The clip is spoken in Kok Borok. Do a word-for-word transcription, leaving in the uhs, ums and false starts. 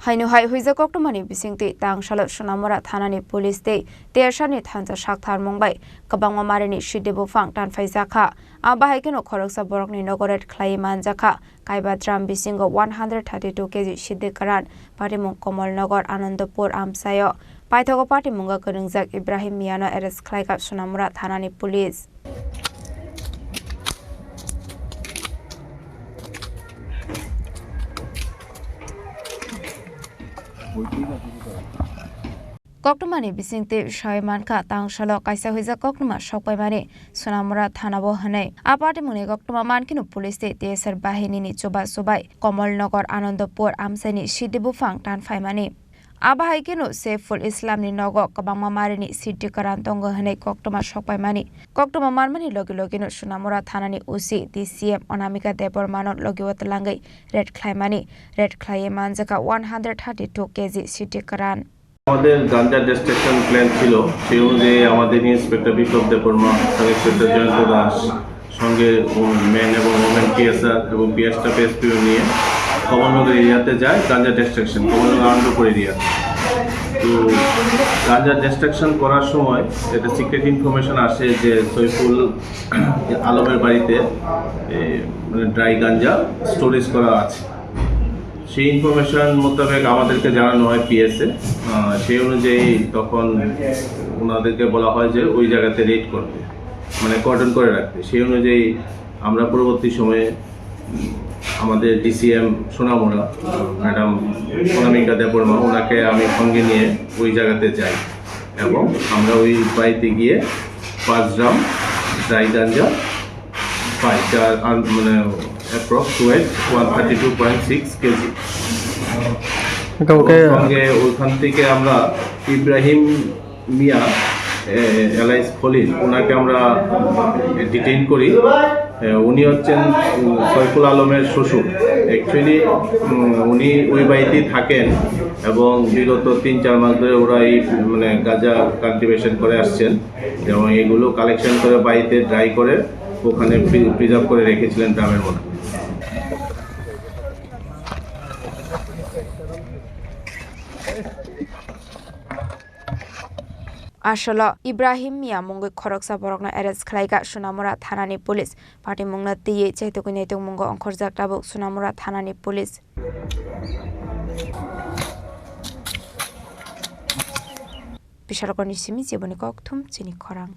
Haino hai huijak koktwmani bisingtwi tang salo Sonamura thanani police tei T S R ni thansa saktharmung bai kwbangma marini siddi buphang tanphaijakha. Abo hai kheno khoroksa borokni nogo raid khlaiwi manjakha. Kaiba drum bisingo one hundred thirty two K G siddi kwran, patimung Komolnogor Anandapur amchaio. Paithago patimungo kwrwngjak Ibrahim Miyano arrest khlaikha Sonamura thanani police. Koktwmani bisingtwi sawi mankha, tang salo kaisa huijak koktwma sokpaimani Sonamura thanao hwnwi. A patimungni koktwma mankheno police tei T S R bahinini chubachu bai Komolnogor Anandapur amchaini siddi buphang tanphaimani. Abo hai kheno Saiful Islamni nogo kwbangma marini siddi kwran tongo hwnwi koktwma sokpaimani. Koktwma manmani logi logino Sonamura thanani O C, D C M Anamika Debbarmano logio twlangwi raid khlaimani. Raid khlaiwi manjakha one hundred thirty two K G siddi kwran. আমাদের গাঞ্জা distraction plan ছিল, সেই অনুযায়ী আমাদের ইন্সপেক্টর বিপ্লব Debbarma, sub inspector Jayanta দাস, সঙ্গে মেন এবং women PSR এবং পিএসটা পিএসপিও নিয়ে কমলনগর এরিয়াতে যায় গাঞ্জা ডিস্ট্রাকশন, কমলনগর আনন্দপুর এরিয়া। তো গাঞ্জা ডিস্ট্রাকশন করার সময় একটা সিক্রেট ইনফরমেশন আসে যে সৈফুল আলমের বাড়িতে, এ, মানে, ড্রাই গাঞ্জা স্টোরেজ করা আছে। সেই ইনফরমেশন মোতাবেক আমাদেরকে জানানো হয় পিএসএ। আহ, সেই অনুযায়ী তখন ওনাদেরকে বলা হয় যে ওই জায়গাতে রেড করতে, মানে, কর্ডন করে রাখতে। সেই অনুযায়ী আমরা পরবর্তী সময়ে, উম, আমাদের ডিসিএম সোনামুড়া, ম্যাডাম অনামিকা দেববর্মা, ওনাকে আমি সঙ্গে নিয়ে ওই জায়গাতে যাই এবং আমরা ওই বাড়িতে গিয়ে পাঁচ গ্রাম ড্রাই গাঞ্জা পাই, যার আন-, মানে, approx weight one thirty two point six kg. Okay, okay. সঙ্গে ওইখান থেকে আমরা ইব্রাহিম মিয়া, এ, এলাইস খলিল, ওনাকে আমরা ডিটেইন করি। এ, উনি হচ্ছেন, উম, সৈফুল আলমের শ্বশুর। অ্যাকচুয়ালি, উম, উনি ওই বাড়িতেই থাকেন এবং বিগত তিন চার মাস ধরে ওরা এই, মানে, গাঁজা কাল্টিভেশন করে আসছেন এবং এগুলো কালেকশন করে বাড়িতে ড্রাই করে ওখানে প্রি-, প্রিজার্ভ করে রেখেছিলেন ড্রামের মধ্যে। Asolo Ibrahim Mia mungwi khoroksa borokno arrest khlaikha Sonamura thanani police. Patimungno twiwi chaitugwi naitugmungo ongkhorjak tabuk Sonamura thanani police. Bishalokoni simi jeboni kokthum chini khorang.